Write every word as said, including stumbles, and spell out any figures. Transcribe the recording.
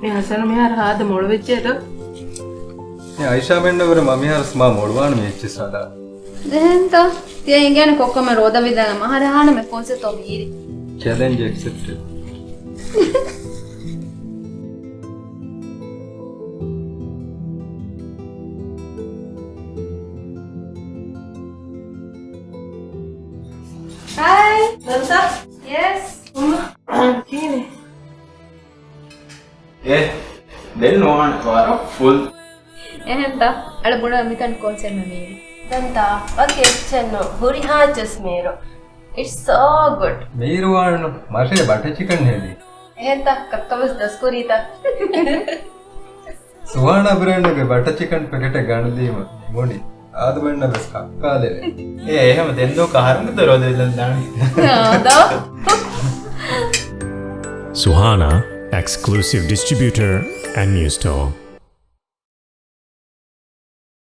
މި ހަސަނު މިހާރު ހާދަ މޮޅުވެއްޖެ ދޯ؟ މި އައިޝާ މެންނަށް ވުރެ މަ މިހާރު މާ މޮޅުވާން މި އެއްޗެއް ސަދާ. ދެހެންތަ؟ ތިޔަ އިނގޭނެ ކޮއްކޮމެ ރޯދަ ވިދާގަ މަހަރެ ހާނަމެ ކޯންސެ ތޯ މީރި. ޗެލެންޖް އެކްސެޕްޓެޑް. ހާއި. ދަންތަ؟ ޔެސް. ކިހިނެއް؟ އޭ، ދެން ނުވާނެ ވަރަށް ފުލް. އެހެންތަ؟ އަޅަ ބުނާ މިތަން ކޯންސެ މީރި. ދަންތަ؟ ވަކި އެއްޗެއްނު. ހުރިހާ އެއްޗެސް މީރު. It's so good. މީރުވާނު މަށޭ ބަޓަ ޗިކަން ހެދި. އެހެންތަ؟ ކައްކަވެސް ދަސްކުރީތަ؟ ސުހާނާ ބްރޭންޑުގެ ބަޓަ ޗިކަން ޕެކެޓެއް ގަނެދީމަ މުނި އާދަމެންނަށް ވެސް ކައްކާލެވޭ. އޭ އެހެމަ ދެން ދޯ ކަހަރުންގެ ދޮރޯ ދެލަން ދާނީ. އާދަ. ސުހާނާ އެކްސްކްލޫސިވް ޑިސްޓްރިބިއުޓަރ އެންޑް ނިއު ސްޓޯ.